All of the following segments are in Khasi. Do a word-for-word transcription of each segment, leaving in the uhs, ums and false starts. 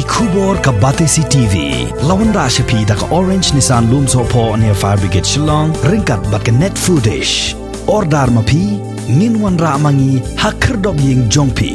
Khubor ka Batesi T V la wanrah sha phi da ka Orange Nissan Lumsohphoh near Fire Brigade Shillong ryngkat bad ka Net Foodish. Order ma phi, ngin wanrah ma ngi ha khyrdop ïing jong phi.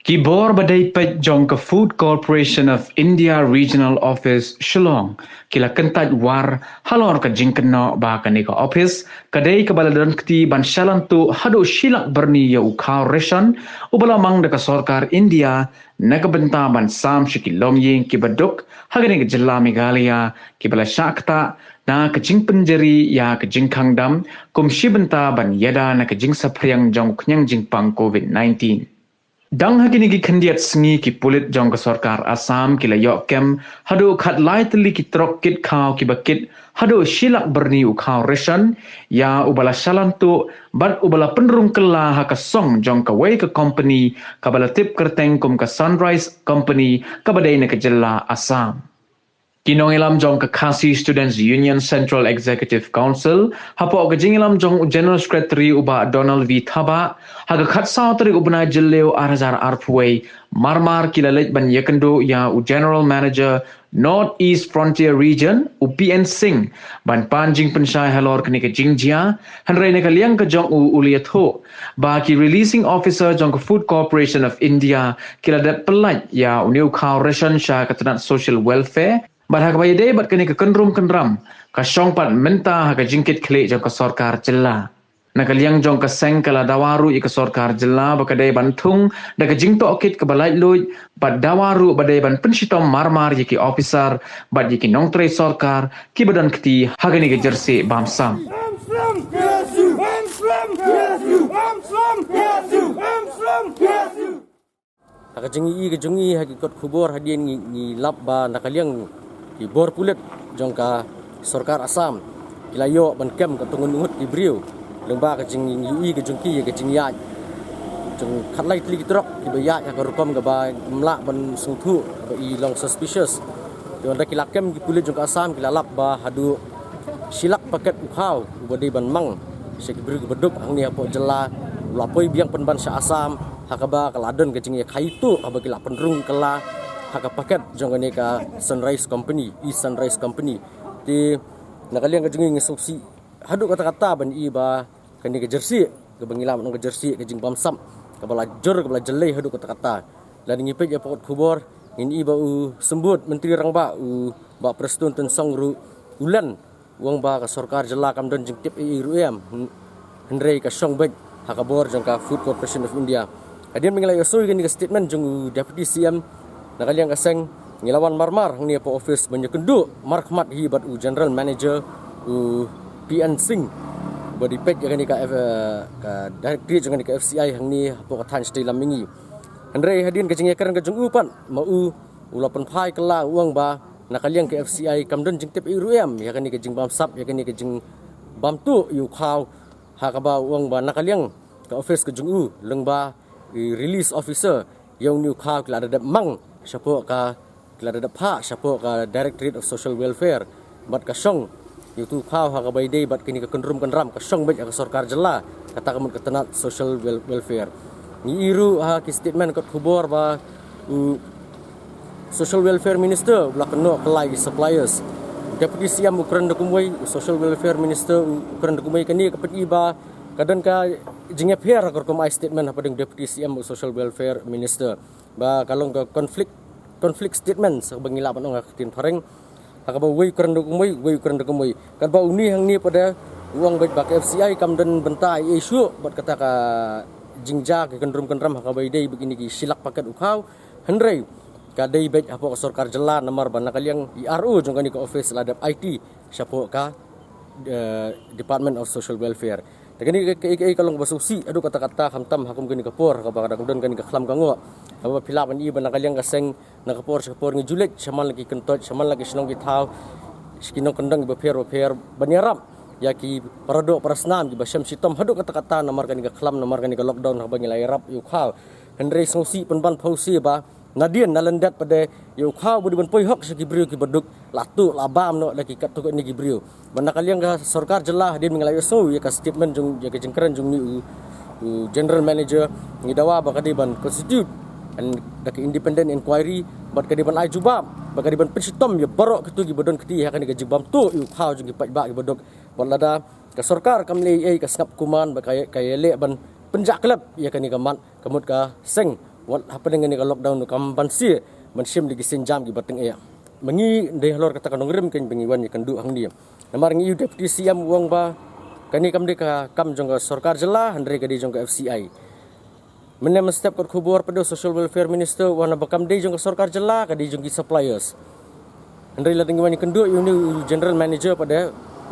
Ki bor ba dei peit jong ka Food Corporation of India Regional Office Shillong ki la kyntait war halor ka jingkynnoh ba kane ka office ka dei kaba la don kti ban shalan tuh haduh shi lak byrni ïa u khaw ration uba la mang da ka sorkar India na ka bynta ban sam sha ki longïing kiba duk ha kane ka jylla Meghalaya kiba la shah ktah na ka jingpynjari ïa ka jingkhang dam kum shi bynta ban ïada na ka jingsaphriang jong u khñiang jingpang COVID nineteen. Dang ha kine ki khyndiat sngi ki pulit jong ka sorkar Assam ki la ïoh kem haduh khatlai tylli ki trok kit khaw kiba kit haduh shi lak byrni u khaw ration ïa uba la shalan tuh bad uba la pynrung kylla ha ka song jong kawei ka company kaba la tip kyrteng kum ka Sunrise Company kaba dei na ka jylla Assam. Ki nongïalam jong ka Khasi Students Union Central Executive Council hapoh ka jingïalam jong u General Secretary u Bah Donald V Thabah ha ka khatsaw tarik u bnai Jylliew ar hajar arphew wei, marmar ki la leit ban ïakynduh ïa u General Manager North East Frontier Region u P N Singh ban pan jingpynshai halor kane ka jingjia, hynrei na ka liang ka jong u u la ïathuh ba ki releasing officer jong ka Food Corporation of India ki la dep pyllait ïa une u khaw ration sha ka tnat Social Welfare bad ha kaba ïadei bad kane ka kynrum kynram ka shong pat mynta ha ka jingkit khlieh jong ka sorkar jylla. Na ka liang jong ka seng ka la dawa ruh ïa ka sorkar jylla ba ka dei ban thung da ka jingtohkit kaba laitluid bad dawa ruh ba dei ban pynshitom marmar ïa ki officer bad ïa ki nongtrei sorkar kiba don kti ha kane ka jingïaseng bamsap. Ha ka jingïohi ka jong ngi ha ki kot khubor hadien ngi, ngi lap ba na ka liang ki bor pulit jong ka sorkar Assam ki la ïoh ban kem katto katne ngut ki briew lyngba ka jingïohi ka jong ki ïa ka jingïaid jong khatlai tylli ki trok kiba ïaid ha ka rukom kaba ym lah ban sngewthuh kaba i long suspicious. Te hynda ki la kem ki pulit jong ka Assam ki la lap ba haduh shi lak paket u khaw uba dei ban mang sha ki briew kiba duk hangne hapoh jylla u la poi biang pynban sha Assam ha kaba ka la don ka jingïakhaii tuh haba ki la pynrung kylla ha ka paket jong kane ka Sunrise Company, East Sunrise Company. Te na ka liang ka jong ngi ngi sngewsih haduh katta katta ban i ba kane ka jersey kaba ngi lah ban ong ka jersey ka jingbamsap kaba la jur kaba la jyllei haduh katta katta. Lada ngi peit ïa pokot khubor ngin i ba u Symbud Myntri Rangbah u Bah Prestone Tynsong ruh u len u ong ba ka sorkar jylla kam don jingtip ei ei ruh em, hynrei ka shong beit ha ka bor jong ka Food Corporation of India. Hadien ba ngi la ïohsngew ïa kane ka statement jong u Deputy C M na ka liang ka seng ngi la wan marmar hangne hapoh office ban ïakynduh markhmat hi bad u General Manager u P N Singh ba dei peit ïa kane ka, eh, ka directorate jong kane ka F C I hangne hapoh ka thaiñ shatei lam mihngi. Hynrei hadien ka jingïakren ka jong u pat ma u u la pynphai kylla u ong ba na ka liang ka F C I kam don jingtip ei ruh em ïa kane ka jingbamsap ïa kane ka jingbamtuh ïa u khaw ha kaba u ong ba na ka liang ka office ka jong u lyngba i release officer ïa une u khaw ki la da dep mang shapoh ka ki la da dep phah shapoh ka Directorate of Social Welfare bad ka shong ïa utu u khaw ha kaba ïadei bad kine ka kynrum kynram ka shong beit ha ka sorkar jylla kata ka mut ka tnat Social Wel- Welfare. Ngi i ruh ha ki statement kot khubor ba u Social Welfare Minister u la kynnoh kylla ïa ki suppliers. Deputy C M u kren da kumwei, u Social Welfare Minister u kren da kumwei, kane ka pyni ba ka don ka jingïapher ha ka rukom ai statement hapdeng Deputy C M u Social Welfare Minister. Ba ka long ka conflict, conflict statements ba ngi lah ban ong ha ka ktien phareng. Ha kaba uwei u kren da kumwei, uwei u kren da kumwei. Katba une hangne pat u ong beit ba ka F C I kam don bynta ei ei shuh bad kata ka jingjia ka kynrum kynram ha kaba ïadei bad kine ki shi lak paket u khaw. Hynrei ka dei beit hapoh ka sorkar jylla namar ba na ka liang i R O jong kane ka office la dep aiti shapoh ka, eh, Department of Social Welfare. Te kane ka, ka, ka, ka long kaba sngewsih haduh katta katta khamtam ha kum kane ka por kaba ka dang don kane ka khlam ka ngoh. Kaba phi lah ban i ba na ka liang ka seng na ka por sha ka por ngi ju leit shaman la ki kyntoit, shaman la ki shnong ki thaw, sha ki nongkyndong kiba pher ba pher ban ïarap ïa ki paradoh parasnam kiba shem shitom haduh katta katta namar kane ka khlam, namar kane ka lockdown haba ngi la ïarap ïa u khaw. Hynrei sngewsih pynban phewse ba nadien na lyndet pat de ïa u khaw ba dei ban poi hok sha ki briew kiba duk la tuh la bam noh da ki katto katne ki briew. Ba na ka liang ka sorkar jylla hadien ba ngi la ïohsngew ïa ka statement jong, ïa ka jingkren jong une u, u General Manager, ngi dawa ba ka dei ban constitute da ka independent inquiry bad ka dei ban ai jubab bad ka dei ban pynshitom ïa baroh kito kiba don kti ha kane ka jingbam tuh ïa u khaw jong ki paidbah kiba duk. Bad lada ka sorkar kam leh ei ka sngap kumne bad ka ïaleh ban pynjah klep ïa kane ka mat ka mut ka seng wat hapdeng kane ka lockdown kam ban sie ban shim da ki sienjam kiba tyngeh. Ma ngi dei halor kata ka nongrim kein ba ngi wan ïakynduh hangne. Namar ngi ïohi u Deputy C M u ong ba kane kam dei ka kam jong ka sorkar jylla hynrei ka dei jong ka F C I. Mynne mynstep ka khubor pat u Social Welfare Minister u ong ba kam dei jong ka sorkar jylla, ka dei jong ki suppliers. Hynrei lada ngi wan ïakynduh ïa une u General Manager pat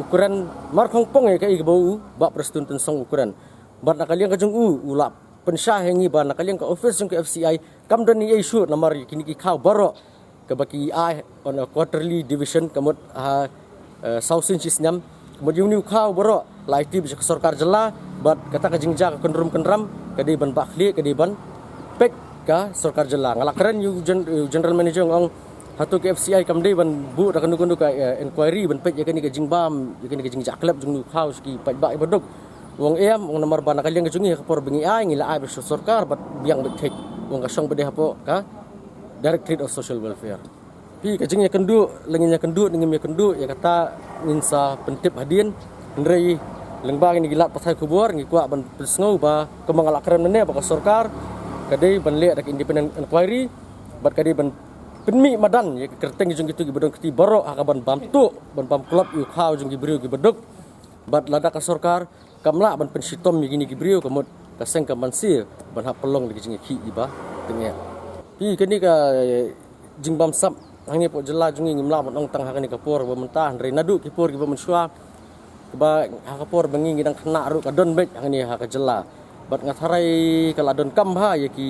u kren markhongpong ïa kaei kaba u Bah Prestone Tynsong u kren. Bad na ka liang ka jong u u la pynshai ha ngi ba na ka liang ka office jong ka F C I kam don ei ei shuh namar ïa kine ki khaw baroh kaba ki ai on a quarterly division ka mut ha, eh, saw sien shi snem. Ka mut ïa une u khaw baroh la ai tip sha ka sorkar jylla bad kata ka jingjia ka kynrum kynram ka dei ban bah khlieh, ka dei ban peit ka sorkar jylla. Nga la kren ïa u gen-, ïa u General Manager, nga ong hato ka F C I kam dei ban buh da kano kano ka, eh, inquiry ban peit ïa kane ka jingbam, ïa kane ka jingjah klep jong une u khaw sha ki paidbah kiba duk. U ong em, u ong namar ba na ka liang ka jong ngi ha ka por ba ngi ai ngi la ai beit sha sorkar bad biang beit thik. U ong ka shong beit hapoh ka Directorate of Social Welfare. Phi, ka jingïakynduh, la ngin ïakynduh ne ngim ïakynduh ïa kata ngin sa pyntip hadien. Hynrei lyngba kine ki lad pathai khubor ngi kwah ban pynsngew ba kumba nga la kren mynne ba ka sorkar ka dei ban leh da ka independent inquiry bad ka dei ban pynmih madan ïa ka kyrteng jong kito kiba don kti baroh ha kaban bam tuh ban bam klop ïa u khaw jong ki briew kiba duk. Bad lada ka sorkar kam lah ban pynshitom ïa kine ki briew ka mut ka seng kam ban sie ban hap pynlong da ki jingïakhih kiba tyngeh. Phi, kane ka, eh, jingbam sap hangne hapoh jylla jong ngi ngim lah ban ong tang ha kane ka por ba mynta hynrei naduh ki por kiba mynshuwa kaba ha ka por ba ngi ngi dang khynnah ruh ka don beit hangne ha ka jylla. Bad nga tharai ka la donkam bha ïa ki,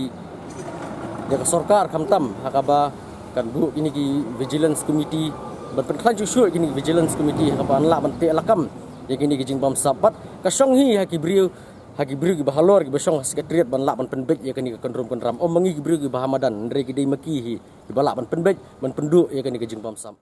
ïa ka sorkar khamtam ha kaba kan buh kine ki vigilance committee ban pynkhlaiñ shuh shuh kine ki vigilance committee ha kaba kan lah ban teh lakam ïa kine ki jingbam sap. Bad ka shong hi ha ki briew, ha ki briew kiba halor kiba shong ha Secretariat ban lah ban pynbeit ïa kane ka kynrum kynram. Ym ma ngi ki briew kiba ha madan hynrei ki dei ma ki hi kiba lah ban pynbeit ban pynduh ïa kane ka jingbam sap.